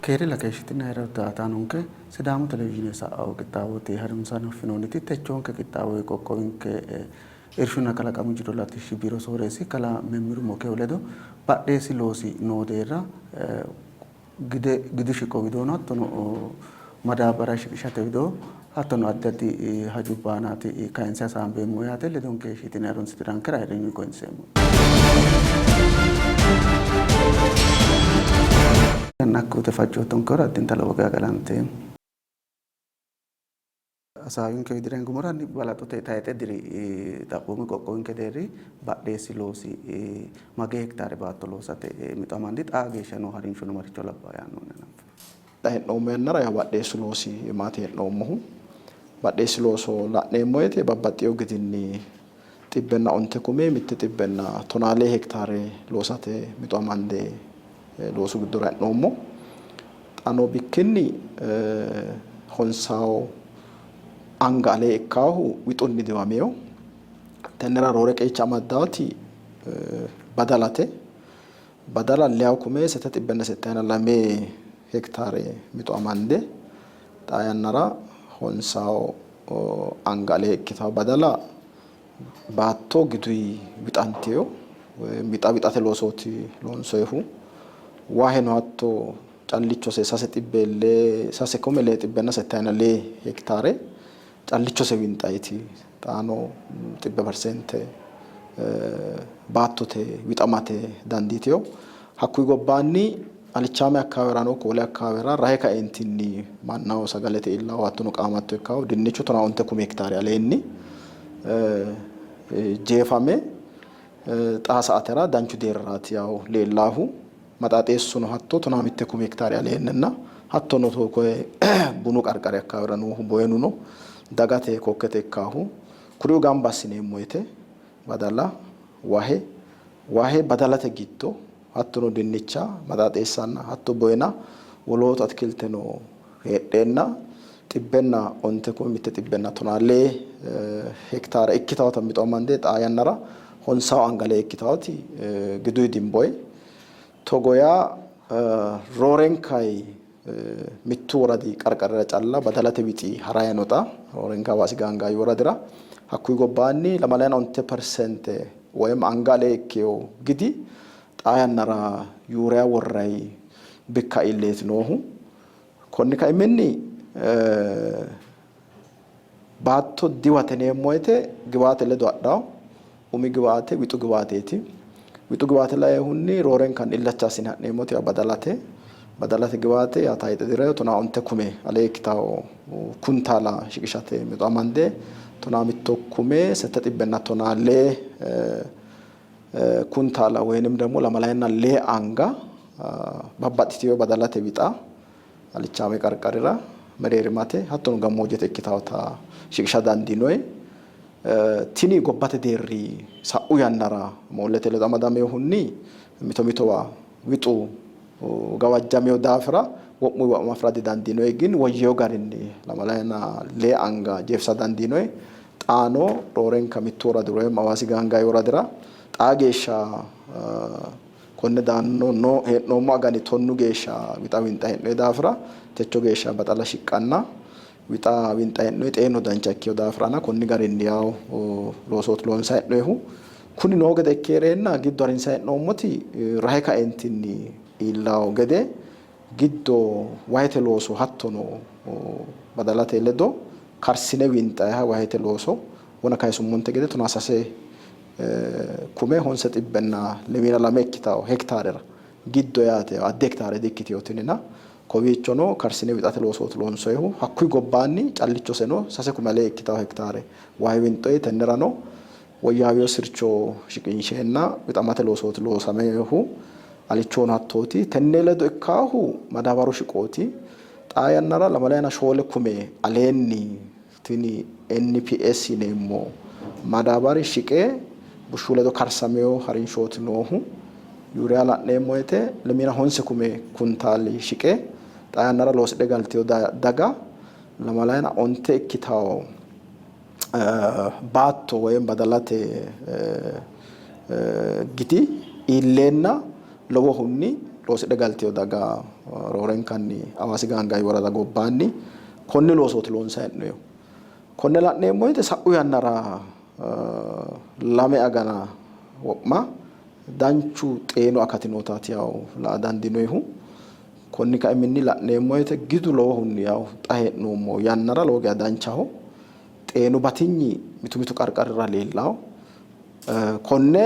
Keerella keeshshitine ayirrado daa''ataanonke, Sidaamu Televizhiine sa'au qixxaawooti harunsanni hoffinoonniti techoonke qixxaawo qoqqowinke Irshunna Kalaqamu Jiro Latishshi Biiro Sooreessi Kalaa Memmiru Mokehu ledo badheessi loosi noo deerra, gide gidu shiqo widoono hattono madaabbara shiqishate widoo hattono addi addi hajubba aanaati kayinse hasaambeemmo yaate ledonke keeshshitine harunsitinankera ayirrinyunni koyinseemmo. Yannakki uyite fajjoottonkehura addinta lowo geya galanteemmo. Hasaawinke widira hingummoro hanni balaxote tayixe diri xaphoomu qoqqowinke deerri badheessi loosi magee hektaare baatto loosate mixo amandi xaa geeshsha noo harinshono maricho labbanno yaannohunni hananfo. Xa hee'noommo yannara yawo badheessu loosi iimaati hee'noommohu. Badheessi looso la'neemmo woyte babbaxxino gidinni xibbenna onte kume mitte xibbenna tonaa lee hektaare loosate mixo amande loosu giddora e'noommo. Xa noo bikkinni honsawo anga alee ikkaahu wixunni diwamino. Tennera roore qeecha amaddaati badalate. Badala leyawo kume sette xibbenna settayina lame hektaare mixo amande xaa yannara honsawo anga alee ikkitawo badala baatto giduyi wixantino wixa wixate loosooti loonsoyihu. Waheno hatto callichose sase xibbe lee sase kume lee xibbenna settayina lee hektaare callichose winxayiti xaano xibbe perseente baattote wixamate dandiitino. Hakkuyi gobbaanni alichaame akkawawerano ikko wole akkawaawera rahe kaeentinni mannaho sagalete iillawo hattono qaamatto ikkawo dinnichu tonaa onte kumi hektaare aleenni jeefame xaa saatera danchu deerriraati yawo leellaahu. Maxaaxeessuno hatto tonaa mitte kumi hektaare aleenninna hattono koye bunu qarqari akkawaawera noohu boyenuno dagate kokkete ikkaahu kuriuu gamba assineemmo woyte badala, wahe, wahe badalate giddo hattono dinnicha, maxaaxeessanna hatto boyena wolootu atikilteno heedheenna xibbenna onte kume mitte xibbenna tonaa lee hektaare ikkitawota mixo amande xaa yannara honsawo anga lee ikkitawoti giduyi dimboyi. Togo yaa roorenkayi mittu woradi qarqarira calla badalate wixi harayi no xa roorenka Hawaasi Gaangaawi woradira. Hakkuyi gobbaanni lamalayina onte persente woyim anga alee ikkewo gidi xaa yannara yuuriya worrayi bikka iilleeti noohu. Konni kaiminni baatto diwate yineemmo woyte giwaate ledo adhawo. Umi giwaate wixu giwaateeti. Wixu giwaate lainohunni roorenkanni illacha assine ha'neemmoti badalate. Badalate giwaate yaa tayxe diro tonaa onte kume alee ikkitanno kuntaala shiqishate mixo amande tonaa mitto kume sette xibbenna tonaa lee kuntaala woyinim ደግሞ lamalayinna lee anga babbaxxitino badalate wixa alichaame qarqarira mereerimate hattono gammoojjete ikkitawota shiqisha dandiinoyi. Tini gobbate deerri sa'u yannara moollete ledo amadaminohunni mito mitowa wixu gawajjamino daafira wo'munni wo'ma afi'ra didandiinoyi. Gin woyyino garinni lamalayina lee anga jeefisa dandiinoyi. Xaano roorenka mittu woradi woyim Hawaasi Gaangaawi woradira xaa geeshsha konne daanno noo hee'noommo agani tonnu geeshsha wixa winxa hee'noyi daafira techo geeshsha baxala shiqqanna wixa winxa hee'noyi xeenu dancha ikkino daafirana konni garinni yawo loosooti loonsayi hee'noyihu. Kuni noo gede ikke hee'reenna giddo harinsayi hee'noommoti rahe kaeentinni iillawo gede giddo wahete looso hattono badalate ledo karsine winxayiha wahete looso wona kayisummonte gede tonaa sase kume honse xibbenna lemiina lame ikkitanno hektaarera giddo yaate addi hektaare di''ikkitino tinina kowiichono karsine wixate loosooti loonsoyihu. Hakkuyi gobbaanni callichoseno sase kume alee ikkitanno hektaare wahe winxoyi. Tennerano woyyaawino sircho shiqinsheenna wixamate loosooti loosaminohu. Alichono hattooti. Tenne ledo ikkaahu madaabaru shiqooti. Xaa yannara lamalayina shoole kume aleenni tini NPS yineemmo madaabari shiqe bushshu ledo karsamino harinshooti noohu. Yuuriya la'neemmo woyte lemiina honse kume kuntaali shiqe xaa yannara loosidhe galtino daga lamalayina onte ikkitanno baatto woy badalate gidi iilleenna lowohunni loosidhe galtino daga roorenkanni Hawaasi Gaangaawi worada gobbaanni konne loosooti loonsanni hee'noonnihu. Konne la'neemmo woyte sa'u yannara 2 agana wo'ma danchu xeenu akati nootaati yaw la'a dandiinoyihu. Konni kaiminni la'neemmo woyte gidu lowohunni yaw xa hee'noommo yannara lowo geya danchaho. Xeenu batinyi mitu mitu qarqarira leellawo. Konne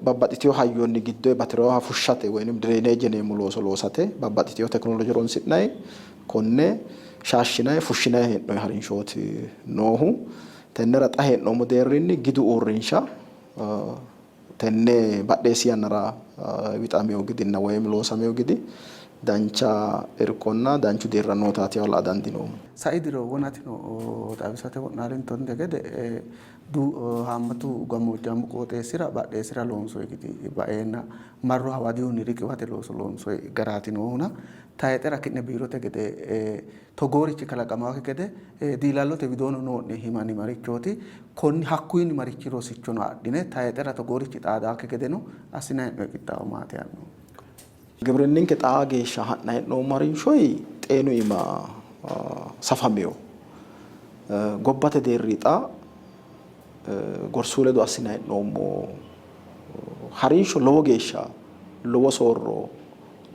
babbaxxitino hayyonni giddo bati'rinoha fushshate woyim direneeje yineemmo looso loosate babbaxxitino tekinoloje horonsi'nanni konne shaashshinanni fushshinanni hee'noonni harinshooti noohu. Tennera xa hee'noommo deerrinni gidu uurrinsha tenne badheessi yannara wixamino gidinna woyim loosamino gidi dancha irkonna danchu deerra nootaati la'a dandiinoommo. Sai diro wonatino xawisate wo'naalintonte gede haammatu gammoojjaamu qooxeessira badheessira loonsoyi gidi baeenna marro hawadihunni riqiwate looso loonsoyi garaati noohuna tayixera ki'ne biirote gede togoorichi kalaqamaakki gede diilallote widoono noo'ne himani marichooti konni hakkuyinni marichi rosichono adhine tayixera togoorichi xaadaakki gedeno assinanni hee'noyi qixxaawo maati yaanno. Gibrinninke xaa geeshsha ha'nanni hee'noommo harinshoyi xeenu iima safamino. Gobbate deerri xa gorsuu ledo assinanni hee'noommo harinsho lowo geeshsha lowo soorro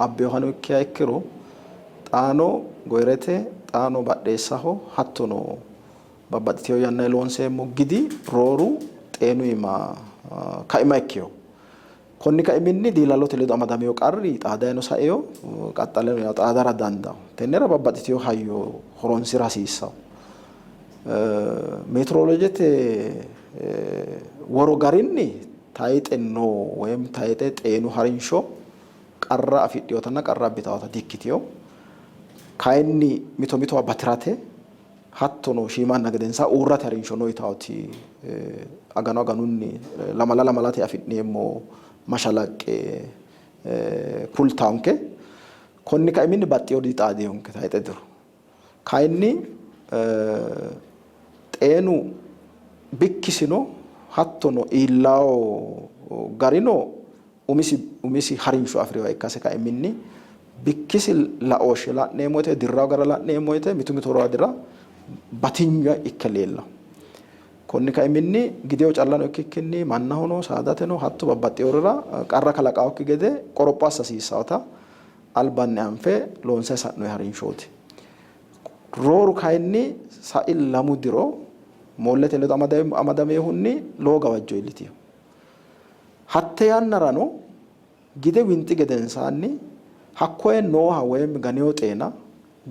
abbinohano ikkiha ikkiro xaano goyirete xaano badheessaho hattono babbaxxitino yannanni loonseemmo gidi rooru xeenu iima kaima ikkino. Konni kaiminni diilallote ledo amadamino qarri xaadayino saino qaxxaleno yawo xaadara dandawo. Tennera babbaxxitino hayyo horonsira hasiissawo. Meteorolojete woro garinni tayixe noo woyim tayixe xeenu harinsho qarra afidhinotanna qarra abbitawota dikkitino. Kayinni mito mitowa batirate hattono shiimanna gedensaa uurrate harinsho no yitawoti aganu aganunni lamala lamalate afi'neemmo mashalaqqe kultawonke. Konni kaiminni baxxewo dixaadinonke tayixe diro. Kayinni xeenu bikkisino hattono iillawo garino umisi umisi harinsho afi'rinoha ikkase kaiminni bikkisi laooshshe la'neemmo woyte dirrawo gara la'neemmo woyte mitu mitu woradira batinye ikke leellanno. Konni kaiminni gideho callano ikkikkinni mannahono saadateno hatto babbaxxinorira qarra kalaqaakki gede qoropho assa hasiissawota albanni anfe loonsanni sa'noonni harinshooti. Rooru kayinni sai 2 diro moollete ledo amadaminohunni lowo gawajjo iillitino. Hatte yannarano gide winxi gedensaanni hakkoye nooha woyim ganino xeena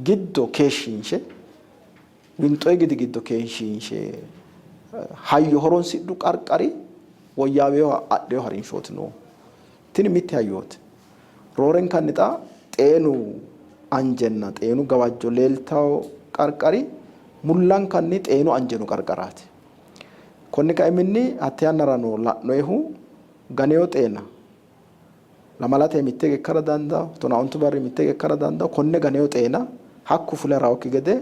giddo keeshshiinshe winxoyi gidi giddo keeshshiinshe hayyo horonsidhu qarqari woyyaawinoha adhino harinshooti noohu. Tini mitte hayyooti. Roorenkanni xa xeenu anjenna xeenu gawajjo leeltawo qarqari mullankanni xeenu anje no qarqaraati. Konni kaiminni hatte yannarano la'noyihu ganino xeena lamalate mitte hige ikkara dandawo, 12 barri mitte hige ikkara dandawo. Konne ganino xeena hakku fule harawokki gede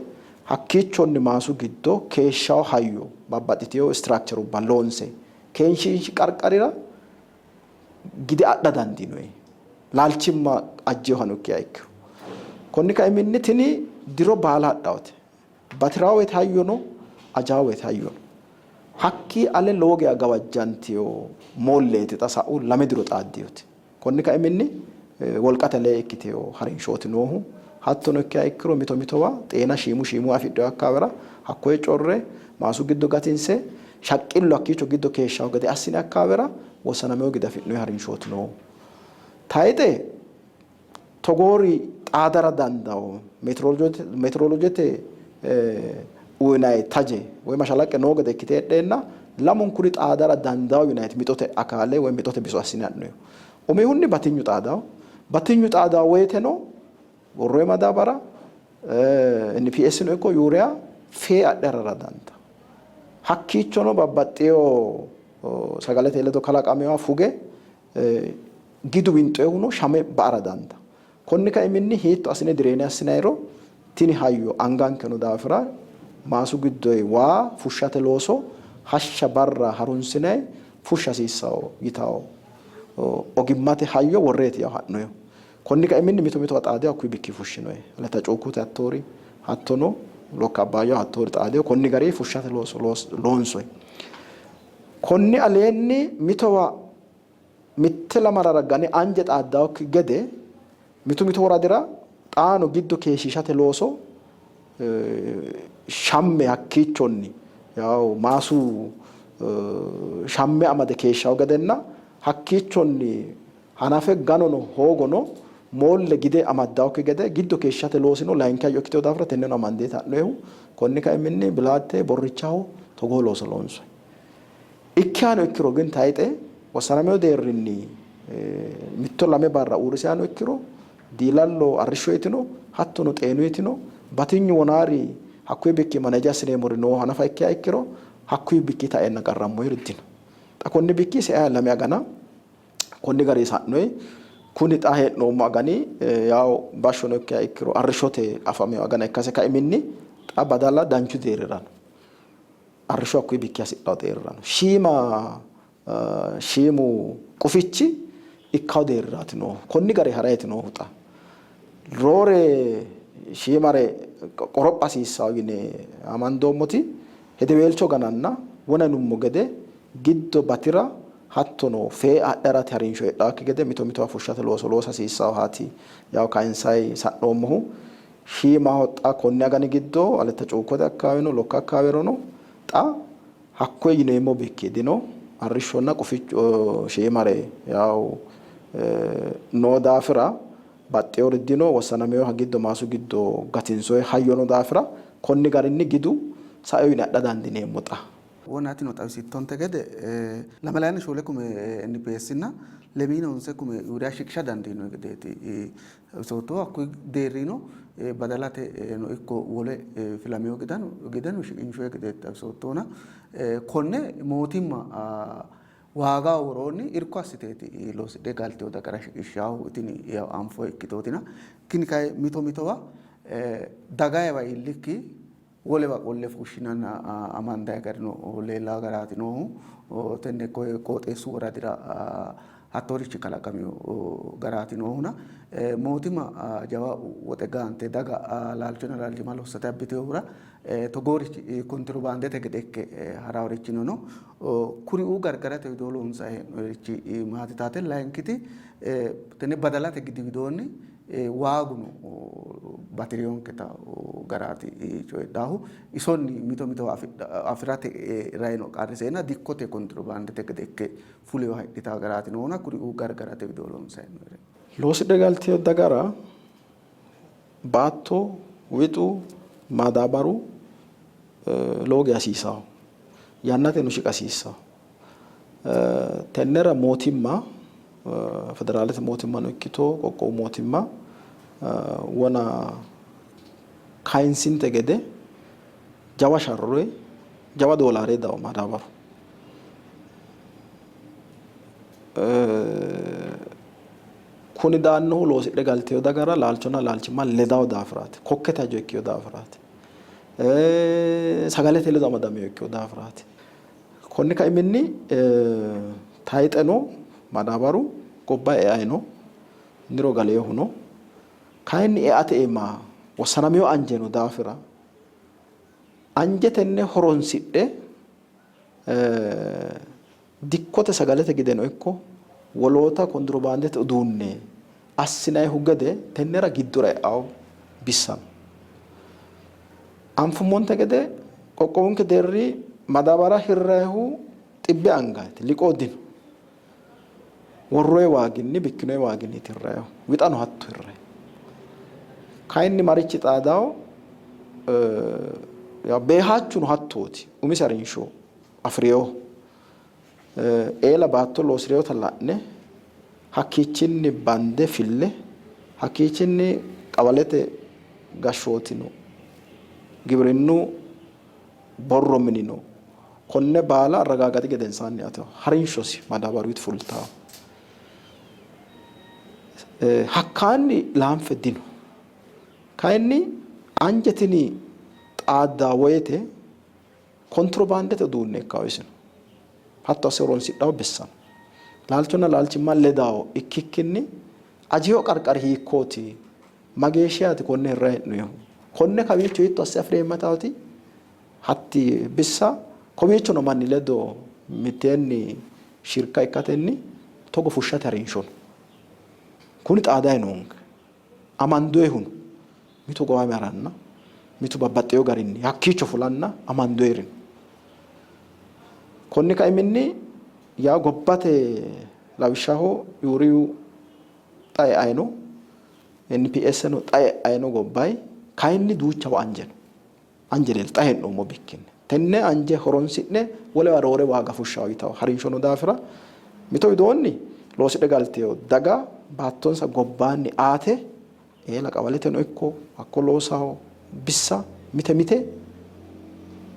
hakkiichonni maasu giddo keeshshawo hayyo babbaxxitino istiraakcherubba loonse keenshiinshi qarqarira gide adha dandiinoyi. Laalchimma ajjewohano ikkiha ikkiro. Konni kaiminni tini diro baala hadhawote. Batirawo woyte hayyo no, ajawo woyte hayyo no. Hakkii ale lowo geya gawajjantino moolleeti xa sa'u 2 diro xaaddinoti. Konni kaiminni wolqate alee ikkitino harinshooti noohu. Hattono ikkiha ikkiro mito mitowa xeena shiimu shiimu afidhino akkaawera hakkoye corre maasu giddo gatinse shaqqillu hakkiicho giddo keeshshawo gede assine akkaawera wossanamino gede afi'noyi harinshooti noohu. Tayixe togoori xaadara dandawo meteorolojete uyinayi taje woy mashalaqqe noo gede ikkite heedheenna lamunkuri xaadara dandawo yinayiti mixote akaale woy mixote biso assine ha'noyiho. Umihunni batinyu xaadawo, batinyu xaadawo woyteno worroyi madaabara NPS no ikko yuuriya fee adhe harara dandawo. Hakkiichono babbaxxiyo sagalete ledo kalaqaminoha fuge gidu winxoyihuno shame ba''ara dandawo. Konni kaiminni hiitto assine direene assinayiro tini hayyo anganke no daafira maasu giddoyi waa fushshate looso hashsha barra harunsinayi fushsha hasiissawo yitawo ogimmate hayyo worreeti yawo ha'noyihu. Konni kaiminni mito mitowa xaadeyo hakkuyi bikki fushshinoyi. Aletta Cuukkote hattoori hattono Lokka Abbaayyaho hattoori xaadeyo konni garinni fushshate looso loonsoyi. Konni aleenni mitowa mitte lamalara gane anje xaaddannokki gede mitu mitu woradira xaano giddo keeshshiishate looso shamme hakkiichonni yaw maasu shamme amade keeshshawo gedenna hakkiichonni hanafe ganono hoogono moolle gide amaddannokki gede giddo keeshshate loosino layinki hayyo ikkitino daafira tenneno amandeeti ha'noyihu. Konni kaiminni Bilaatte Borrichaho togoo looso loonsoyi. Ikkihano ikkiro gin tayixe wossanamino deerrinni mitto lame barra uurrisihano ikkiro diilallo arrishshoyitino hattono xeenuyitino batinyu wonaari hakkuyi bikki maneje assineemmori nooha nafa ikkiha ikkiro hakkuyi bikki taenna qarrammoyiri dino. Xa konni bikki seyaa lame agana konni garinni sa'noyi. Kuni xa hee'noommo agani yawo bashshono ikkiha ikkiro arrishshote afamino agana ikkase kaiminni xa badala danchu deerrira no. Arrishsho hakkuyi bikki hasidhanno deerrira no. Shiima shiimu qufichi ikkanno deerriraati noohu. Konni gari harayti noohu xa. Roore shiimare qoropha hasiissanno yine amandoommoti hedeweelcho gananna wona yinummo gede giddo batira hattono fee adhe harate harinsho heedhannokki gede mito mitowa fushshate looso loosa hasiissannohaati yawo kayinsayi sa'noommohu. Shiimaho xa konni agani giddo Aletta Cuukkote akkaaweno Lokka akkaawerono xa hakkoye yineemmo bikki dino. Arrishshonna quficho shiimare yawo noo daafira baxxewori dino. Wossanaminoha giddo maasu giddo gatinsoyi hayyo noo daafira konni garinni gidu sae yine adha dandiineemmo xa. Wona atino xawisittonte gede lamalayinna shoole kume NPS nna lemiina honse kume Yuuriya shiqisha dandiinoyi gedeeti xawisoottohu. Hakkuyi deerrino badalateno ikko wole filamino gideno shiqinshoyi gedeeti xawisoottohuna konne mootimma waagaho woroonni irko assiteeti loosidhe galtewo dagara shiqishshaahu tini anfoyi ikkitootina. Tini kayi mito mitowa dagayiwa iillikki wolewa qolle fushshinanna amandayi garino leellawo garaati noohu. Tenne qooxeessu woradira hattoorichi kalaqamino garaati noohuna mootimma jawa woxe gaante daga laalchonna laalchimma lossate abbitinohura togoorichi kontirobaandete gede ikke haraworichino no. Kuriuu gargarate widoo loonsanni hee'noyirichi maati yitaate? Layinkiti tenne badalate gidi widoonni waaguno bati'rinonketa garaati coyidhaahu. Isonni mito mitowa afi'rate rayino qarriseenna dikkote kontirobaandete gede ikke fuleyoha hidhitawo garaati noona kuriuu gargarate widoo loonsanni hee'noyire. Loosidhe galtino dagara baatto, wixu, maadaabaru lowo geya hasiisawo. Yannateno shiqa hasiissawo. Tennera mootimma federaalete mootimmano ikkito qoqqowu mootimma wona kayinsinte gede jawa sharroyi jawa doolaare dawo madaabaru. Kuni daannohu loosidhe galtino dagara laalchonna laalchimma ledawo daafiraati. Kokkete hajo ikkino daafiraati. Sagalete ledo amadamino ikkino daafiraati. Konni kaiminni tayxeno madaabaru gobba eayi no, niro galeehu no. Kayinni eate iima wossanamino anje no daafira anje tenne horonsidhe dikkote sagalete gideno ikko woloota kontirobaandete uduunne assinannihu gede tennera giddora e'anno bissa no. Anfummonte gede qoqqowinke deerri madaabara hirrannihu xibbe angaati, liqoo dino. Worroyi waaginni bikkinoyi waaginniiti hirrannihu, wixano hatto hirranni. Kayinni marichi xaadawo beehaachuno hattooti, umisi harinsho afi'rinoho. Eela baatto loosi'rinota la'ne hakkiichinni bande fille hakkiichinni qawalete gashshootino giwirinnu borro minino konne baala arragaagati gedensaanni yaate harinshosi madaabaruyti fultawo. Hakkaanni laanfe dino. Kayinni anje tini xaaddaa woyte kontirobaandete uduunne ikkawo isino. Hatto asse horonsidhawo bissa no. Laalchonna laalchimma ledawo ikkikkinni Ajiho qarqari hiikkooti? Mageeshshaati konne hirranni hee'noyihu? Konne kawiicho hiitto asse afi'reemma yitaati hatti bissa kowiicho no manni ledo mitteenni shirka ikkatenni togo fushshate harinsho no. Kuni xaadayi noonke. Amandoyihuno mitu gowame haranna mitu babbaxxewo garinni hakkiicho fulanna amandoyiri no. Konni kaiminni yaa gobbate lawishshaho yuuriyu xa e'ayi no, NPS no xa e'ayi no gobbayi kayinni duuchawa anje no. Anje leelta xa hee'noommo bikkinni. Tenne anje horonsi'ne wolewa roore waaga fushshawo yitawo harinsho no daafira mito widoonni loosidhe galtino daga baattonsa gobbaanni aate eela qawaleteno ikko hakko loosawo bissa mite mite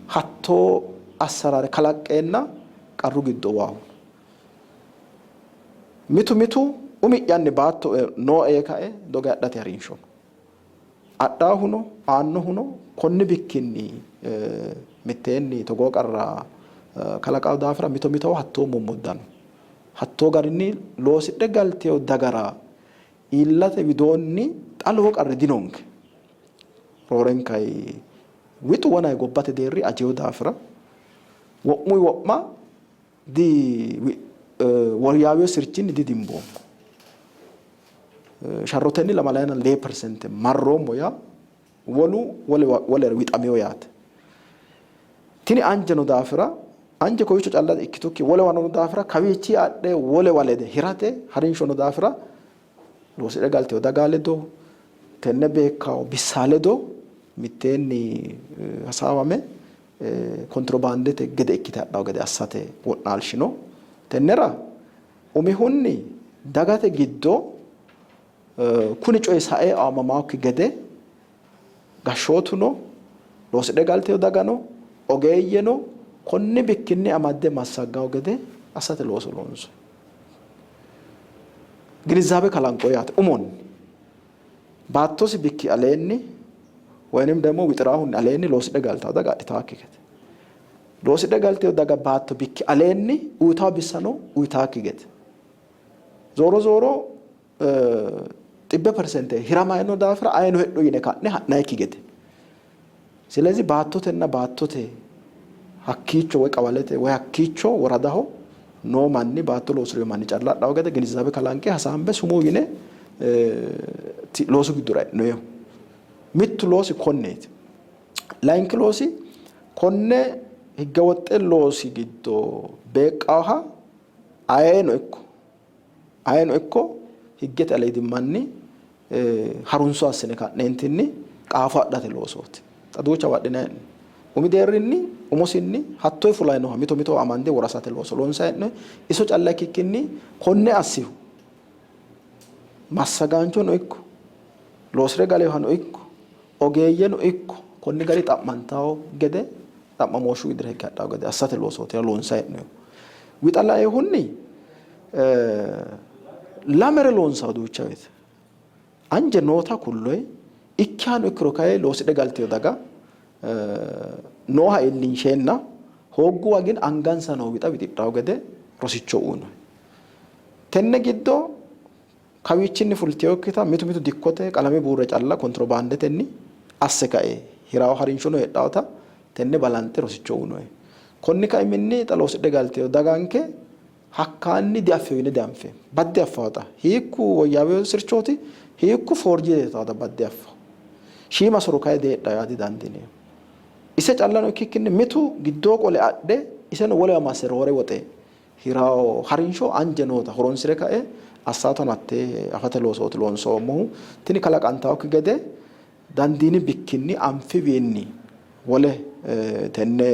hattoo assaraare kalaqqeenna qarru giddo uwawo. Mitu mitu umi'yanni baatto nooe yee kae doge adhate harinsho no. Adhaahuno aannohuno konni bikkinni mitteenni togoo qarra kalaqawo daafira mito mitowa hattoo mommodda no. Hattoo garinni loosidhe galtino dagara iillate widoonni xa lowo qarri dinonke. Roorenkayi wixu wonay gobbate deerri ajino daafira wo'muyi wo'ma di woyyaawino sirchinni didimboommo. Sharrotenni lamalayina lee perseente marroommo yaa wolu wolere wixamino yaate. Tini anje no daafira anje kowiicho calla ikkitukki wolewa no daafira kawiichi adhe wolewa lede hirate harinsho no daafira loosidhe galtino daga ledo tenne beekkawo bissa ledo mitteenni hasaawame kontirobaandete gede ikkite hadhanno gede assate wo'naalshi no. Tennera umihunni dagate giddo kuni coyi sae aamamaakki gede gashshootuno, loosidhe galtino dagano, ogeeyyeno konni bikkinni amadde massagganno gede assate looso loonsoonni. Ginizaabe kalanqo yaate umonni baattosi bikki aleenni woynim ደግሞ wixi'raahunni aleenni loosidhe galtawo daga adhitaakki gede loosidhe galtino daga baatto bikki aleenni uyitawo bissano uyitaakki gede zooro zooro xibbe persente hiramayno daafira ayino hedho yine ka'ne ha'nayikki gede ስለዚህ baattotenna baattote hakkiicho woy qawalete woy hakkiicho woradaho noo manni baatto loosi'rino manni calla adhawo gede ginizaabe kalanqe hasaambe sumuu yine loosu giddora e'noyeho. Mittu loosi konneeti. Layinki loosi konne higgewoxxe loosi giddo beeqqaaha ayeeno ikko ayeeno ikko higgete aliidimmanni harunso assine ka'neentinni qaafo adhate loosooti. Xa duuchawa adhinanni hee'noonni. Umi deerrinni umusinni hattoyi fulayi nooha mito mitowa amande worasate looso loonsayi hee'noonni. Iso calla ikkikkinni konne assihu massagaanchono ikko loosire galeyohano ikko ogeeyyeno ikko konni gari xa'mantawo gede xa'mamooshshu widira higge hadhawo gede assate loosooti loonsayi hee'noonni. Wixa lainohunni lamere loonsawo duucha woyte anje noota kulloyi ikkihano ikkiro kayi loosidhe galtino daga nooha iillinsheenna hoogguwa gin angansa noo wixa wixidhawo gede rosicho uyinoyi. Tenne giddo kawiichinni fultinokkita mitu mitu dikkote qalame buurre calla kontirobaandetenni asse kae hirawo harinshono heedhawota tenne balanxe rosicho uyinoyi. Konni kaiminni xa loosidhe galtino daganke hakkaanni diaffino yine dianfeemmo. Badde affawo xa. Hiikku woyyaawino sirchooti, hiikku foorjete yitawota badde affawo. Shiima soro kayi diheedhawo yaa didandiineemmo. Ise callano ikkikkinni mitu giddoo qole adhe iseno wolewa masse roore woxe hirawo harinsho anje noota horonsi're kae assaatono hattee afate loosooti loonsoommohu. Tini kalaqantawokki gede dandiini bikkinni anfiwiinni wole tenne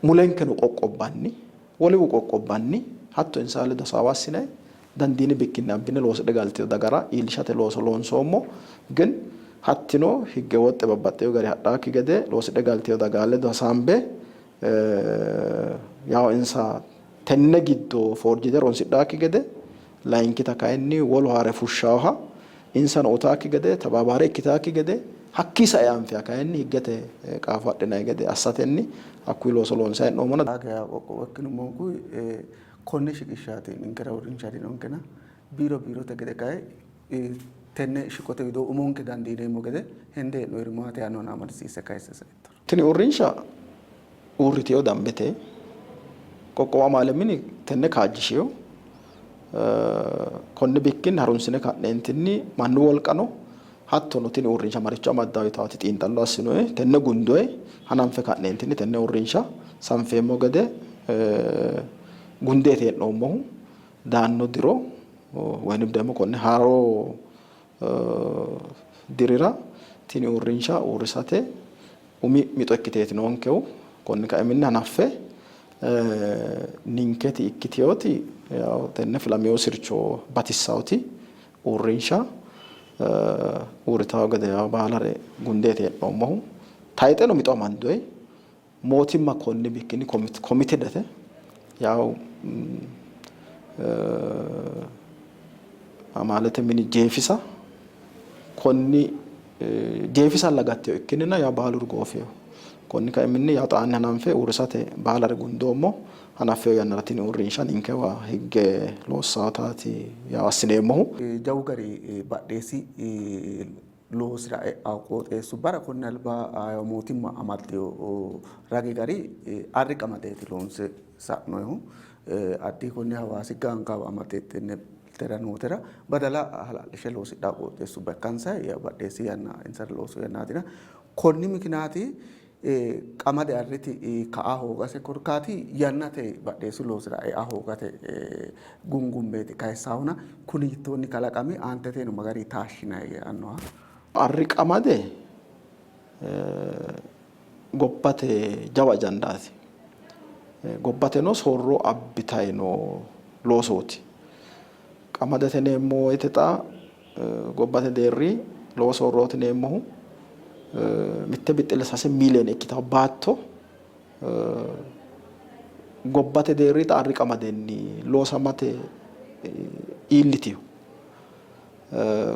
mulenkeno qoqqobbanni wolewu qoqqobbanni hatto insa ledo hasaawa assine dandiini bikkinni abbine loosidhe galtino dagara iillishate looso loonsoommo. Gin hattino higge woxxe babbaxxeyo gari hadhaakki gede loosidhe galtino daga ledo hasaambe yawo insa tenne giddo foorjite horonsidhaakki gede layinkita kayinni wolu haare fushshaaha insano utaakki gede tabaabaare ikkitaakki gede hakkii sae anfiha kayinni higgete qaafo adhinanni gede assatenni hakkuyi looso loonsanni hee'noommona. Xaa geya qoqqowo ikkinummonku Konne shiqishshaati ninkera uurrinsha dinonkena biiro biirote gede kayi tenne shiqote widoo umonke dandiineemmo gede hende hee'noyiri maati yaannohana amadisiisse kayisse saittoro. Tini uurrinsha uurritino dambete qoqqowu amaale mini tenne kaajjishino. Konni bikkinni harunsine ka'neentinni mannu wolqano hattono tini uurrinsha maricho amaddawo yitaati xiinxallo assinoyi. Tenne gundoyi hananfe ka'neentinni tenne uurrinsha sanfeemmo gede gundeeti hee'noommohu. Daanno diro woynim ደግሞ konne haaro dirira tini uurrinsha uurrisate umi mixo ikkiteeti noonkehu. Konni kaiminni hanaffe ninketi ikkitinoti tenne filamino sircho batissawoti uurrinsha uurritawo gede baalare gundeeti hee'noommohu. Tayxeno mixo amandoyi mootimma konni bikkinni komitedete yaw amaalete mini jeefisa konni jeefisalla gattino ikkinnina yaw baaluri goofino. Konni kaiminni yaw xaanni hananfe uurrisate baalare gundoommo. Hanaffino yannara tini uurrinsha ninkewa higge loossawtaati yaw assineemmohu. Jawu gari badheessi loosira e'awo qooxeessubbara konni alba mootimma amaddino ragi gari arri qamadeeti loonse sa'noyihu. Addi konni Hawaasi gaangaawa amadde tenne tera nootera badala hala'lishe loosidhaa qooxeessubba ikkansa badheessi yanna insara loosu yannaatina. Konni mikinaati qamade arriti ka'a hoogase korkaati yannate badheessu loosira ea hoogate gungummeeti kayissaahuna kuni hiittoonni kalaqami aanteteno magari taashshinanni yaannoha. Arri qamade gobbate jawa ajandaati. Gobbateno soorro abbitayi noo loosooti. Qamadete yineemmo woyte xa gobbate deerri lowo soorrooti yineemmohu mitte bixxille sase miiliyoone ikkitanno baatto gobbate deerri xa arri qamadenni loosamate iillitino.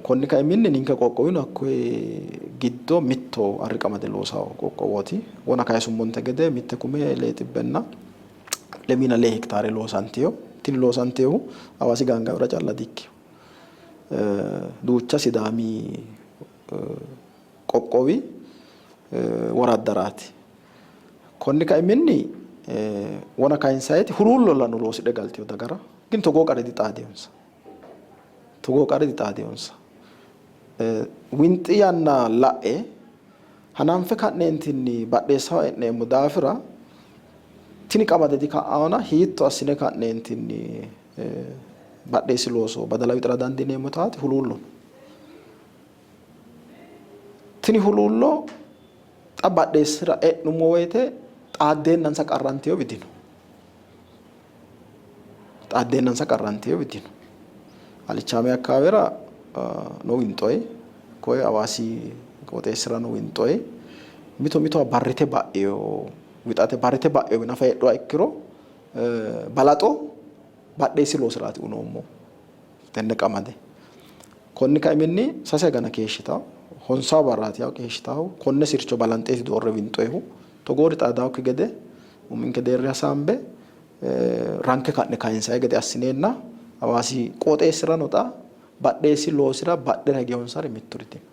Konni kaiminni ninke qoqqowino hakkoye giddo mitto arri qamade loosawo qoqqowooti. Wona kayisummonte gede mitte kume lee xibbenna lemiina lee hektaare loosantino. Tini loosantinohu Hawaasi gaangaawira calla dikkino. Duucha Sidaami qoqqowi woraddaraati. Konni kaiminni wona kayinsayiti huluullolla no loosidhe galtino dagara, gin togoo qarri dixaadinonsa. Togoo qarri dixaadinonsa. Winxi yanna la'e hananfe ka'neentinni badheessaho e'neemmo daafira tini qamade dika'aona hiitto assine ka'neentinni badheessi looso badala wixira dandiineemmo taati huluullo no. Tini huluullo xa badheessira e'nummo woyte xaaddeennansa qarrantinowi dino. Xaaddeennansa qarrantinowi dino. Alichaame akkaawera no winxoyi, koye Hawaasi qooxeessira no winxoyi, mito mitowa barrite ba'ino wixate barrite ba'inowi nafa heedhuha ikkiro balaxo badheessi loosiraati uyinoommohu tenne qamade. Konni kaiminni sase agana keeshshitawo, honsawo barraati yawo keeshshitawohu. Konne sircho balanxeeti doorre winxoyihu. Togoori xaadaawokki gede uminke deerri hasaambe ranke ka'ne kayinsayi gede assineenna Hawaasi qooxeessirano xa badheessi loosira badhera higehonsari mitturi dino.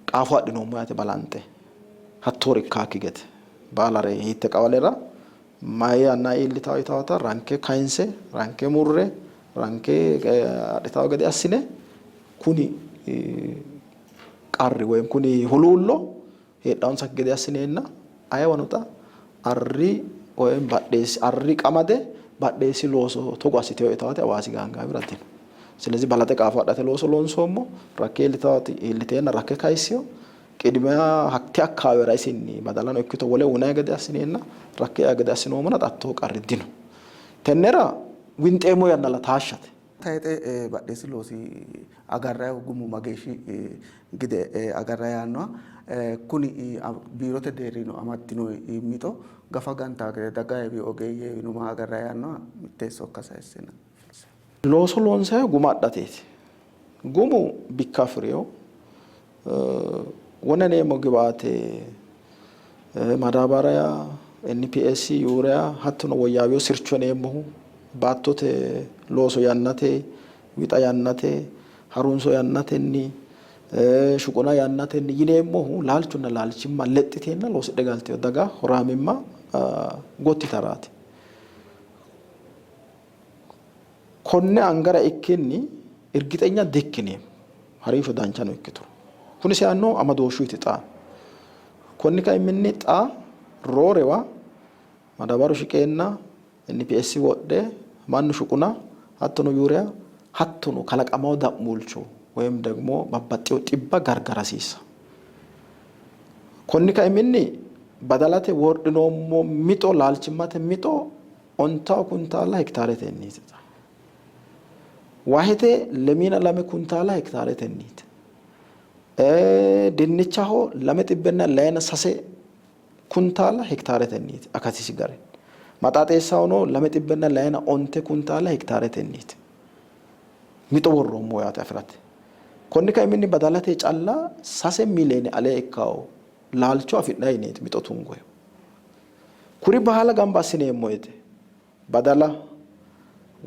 Qaafo adhinoommo yaate balanxe hattoori ikkaakki gede baalare hiitte qawalera mayi yanna iillitawo yitawota ranke kayinse ranke murre ranke adhitawo gede assine kuni qarri woyi kuni huluullo heedhawonsakki gede assineenna ayewano xa arri woyi badheessi arri qamade badheessi looso togo assitewo yitawoti Hawaasi gaangaawira dino. ስለዚህ balaxe qaafo adhate looso loonsoommo. Rakke iillitawoti iilliteenna rakke kayissino. Qidmiya hatte akkaawera isinni badalano ikkito wole uyinanni gede assineenna rakke ea gede assinoommona xa hattoo qarri dino. Tennera winxeemmo yannalla taashshate. Tayixe badheessi loosi agarrannihu gumu mageeshshi gide agarranni yaannoha kuni biirote deerrino amaddino mixo gafa gantawo gede dagayiwi ogeeyyewiino maa agarranni yaannoha mitte sokka sayissina. Looso loonsayihu guma adhateeti. Gumu bikka afi'rino. Wone yineemmo giwaate madaabaraya, NPS, yuuriya hattono woyyaawino sircho yineemmohu. Baattote looso yannate, wixa yannate, harunso yannatenni, shuquna yannatenni yineemmohu laalchunna laalchimma lexxiteenna loosidhe galtino daga horaamimma gottitaraati. Konne angara ikkinni irgixenya dikkineemmo. Harinsho danchano ikkituro. Kuni seyannohu amadooshshuyti xaa. Konni kaiminni xa roorewa madabaru shiqeenna NPS wodhe mannu shuquna hattono Yuuriya hattono kalaqamaho da'muulcho woyim degmo babbaxxewo xibba gargara hasiissa. Konni kaiminni badalate wodhinoommo mixo laalchimmate mixo ontawo kuntaala hektaaretenniiti. Wahete lemiina lame kuntaala hektaaretenniiti. Dinnichaho lame xibbenna leyina sase kuntaala hektaaretenniiti akatisi garinni. Maxaaxeessahono lame xibbenna leyina onte kuntaala hektaaretenniiti. Mixo worroommo yaate afi'rate. Konni kaiminni badalate calla 3 miliyoone ale ikkawo laalcho afi'nanni yineeti mixo tungoyihu. Kuri baala gamba assineemmo woyte badala,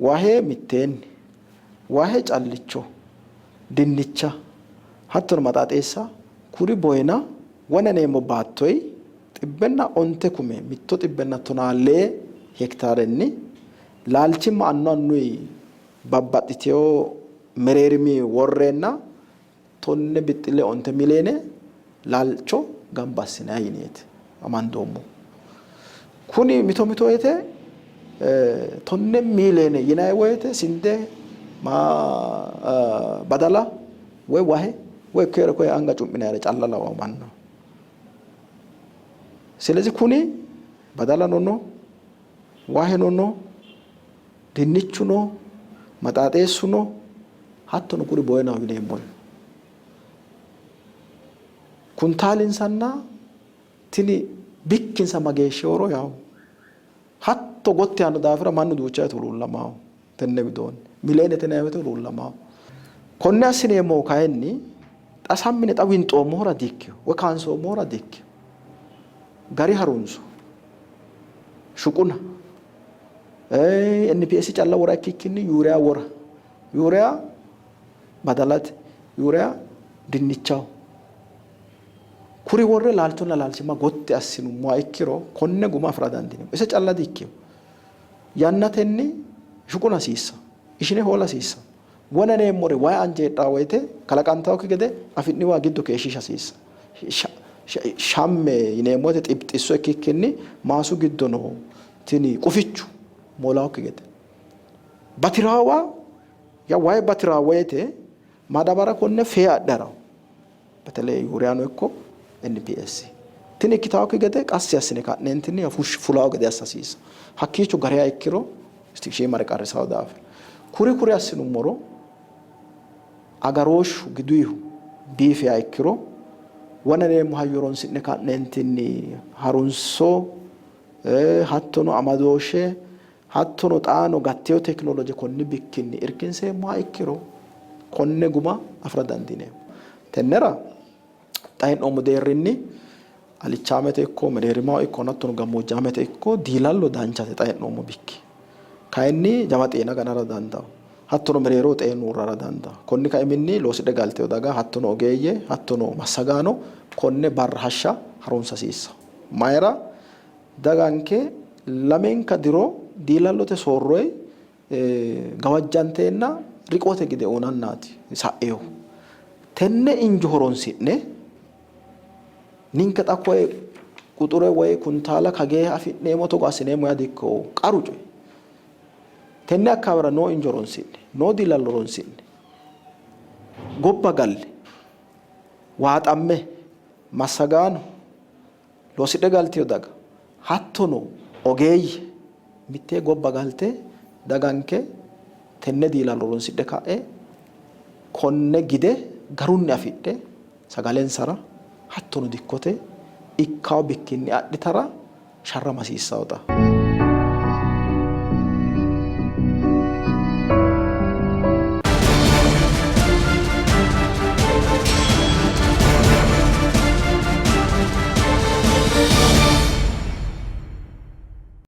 wahe mitteenni, wahe callicho, dinnicha hattono maxaaxeessa kuri boyina wonaneemmo baattoyi xibbenna onte kume mitto xibbenna tonaa lee hektaarenni laalchimma annu annuyi babbaxxitino mereerimi worreenna tonne bixxille onte miliyoone laalcho gamba assinanni yineeti amandoommohu. Kuni mito mito woyte 10 miliyoone yinanni woyte sinde badala woy wahe woy ikkinore koye anga cu'minayire calla lawanno mannaho. Silezi kuni badalano no, waheno no, dinnichu no, maxaaxeessu no, hattono kuri boyinaho yineemmori kuntaalinsanna tini bikkinsa mageeshshihoro yawo hatto gotti yaanno daafira mannu duucha woyte huluullamawo tenne widoonni mileenete yinanni woyte huluullamawo. Konne assineemmohu kayinni xa sammine xa winxoommohura dikkino woy kaansoommohura dikkino. Gari harunso shuquna NPS calla wora ikkikkinni yuuriya wora yuuriya badalate yuuriya dinnichaho kuri worre laalchonna laalchimma gotti assinummoha ikkiro konne guma afi'ra dandiineemmo. Ise calla dikkino. Yannatenni shuquna hasiissa, ishine hoola hasiissa, wonaneemmore wayi anje heedhanno woyte kalaqantannokki gede afi'ni waa giddo keeshshiisha hasiissa. Shamme yineemmo woyte xibxisso ikkikkinni maasu giddo noo tini qufichu moolaannokki gede. Bati'raawa wayi bati'raa woyte madabara konne fee adhe ha'ranno. Beteley Yuuriyano ikko NPS. Tini ikkitaakki gede qassi assine ka'neentinni fulawo gede assa hasiissa. Hakkiicho gariha ikkiro shiimare qarrisawo daafira. Kuri kuri assinummoro agarooshshu giduyihu biifiha ikkiro wonaneemmo hayyo horonsi'ne ka'neentinni harunso hattono amadooshshe hattono xaano gattino tekinoloje konni bikkinni irkinseemmoha ikkiro konne guma afi'ra dandiineemmo. Tennera xa hee'noommo deerrinni alichaamete ikko mereerimaho ikko hattono gammoojjaamete ikko diilallo danchate xa hee'noommo bikki. Kayinni jawa xeena ganara dandaanno. Hattono mereeroho xeenu uurrara dandaanno. Konni kaiminni loosidhe galtino daga hattono ogeeyye hattono massagaano konne barra hashsha harunsa hasiissanno. Mayira daganke lamenka diro diilallote soorroyi gawajjanteenna riqote gide uynannaati sa'inohu. Tenne injo horonsi'ne ninke xa koye quxure woyi kuntaala kageeha afi'neemmo togo assineemmo yaa dikkino qaru coyi. Tenne akkaawera noo injo horonsi'ne noo diilallo horonsi'ne gobba galle waaxamme massagaano loosidhe galtino daga hattono ogeeyye mittee gobba galte daganke tenne diilallo horonsidhe ka'e konne gide garunni afidhe sagalensara hattono dikkote ikkawo bikkinni adhitara sharrama hasiissanno xa.